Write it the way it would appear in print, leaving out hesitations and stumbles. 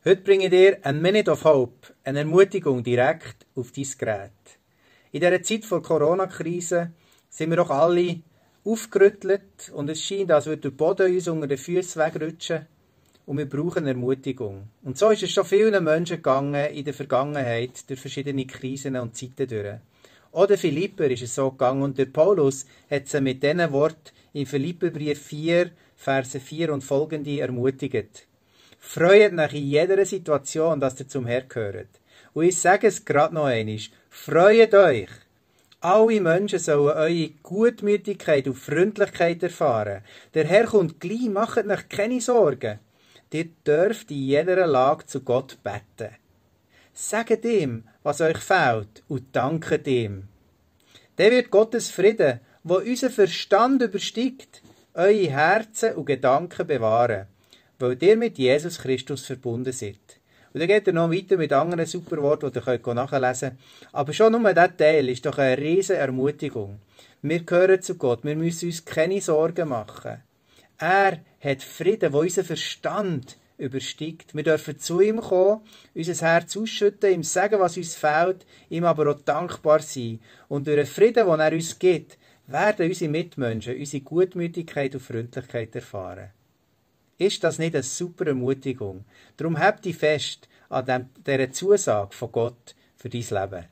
Heute bringe ich dir ein Minute of Hope, eine Ermutigung direkt auf dein Gerät. In dieser Zeit der Corona-Krise sind wir doch alle aufgerüttelt und es scheint, als würde der Boden uns unter den Füßen wegrutschen und wir brauchen Ermutigung. Und so ist es schon vielen Menschen gegangen in der Vergangenheit durch verschiedene Krisen und Zeiten durch. Auch der Philipper ist es so gegangen und der Paulus hat sie mit diesen Worten im Philipperbrief 4, Verse 4 und folgende ermutigt. Freut euch in jeder Situation, dass ihr zum Herrn gehört. Und ich sage es gerade noch einmal. Freut euch. Alle Menschen sollen eure Gutmütigkeit und Freundlichkeit erfahren. Der Herr kommt gleich, macht euch keine Sorgen. Ihr dürft in jeder Lage zu Gott beten. Sagt ihm, was euch fehlt, und danket ihm. Dann wird Gottes Frieden, der unseren Verstand übersteigt, eure Herzen und Gedanken bewahren, weil ihr mit Jesus Christus verbunden seid. Und dann geht er noch weiter mit anderen super Worten, die ihr nachlesen könnt. Aber schon nur dieser Teil ist doch eine riesige Ermutigung. Wir gehören zu Gott, wir müssen uns keine Sorgen machen. Er hat Frieden, der unseren Verstand übersteigt. Wir dürfen zu ihm kommen, unser Herz ausschütten, ihm sagen, was uns fehlt, ihm aber auch dankbar sein. Und durch den Frieden, den er uns gibt, werden unsere Mitmenschen unsere Gutmütigkeit und Freundlichkeit erfahren. Ist das nicht eine super Ermutigung? Darum habt dich fest an dieser Zusage von Gott für dein Leben.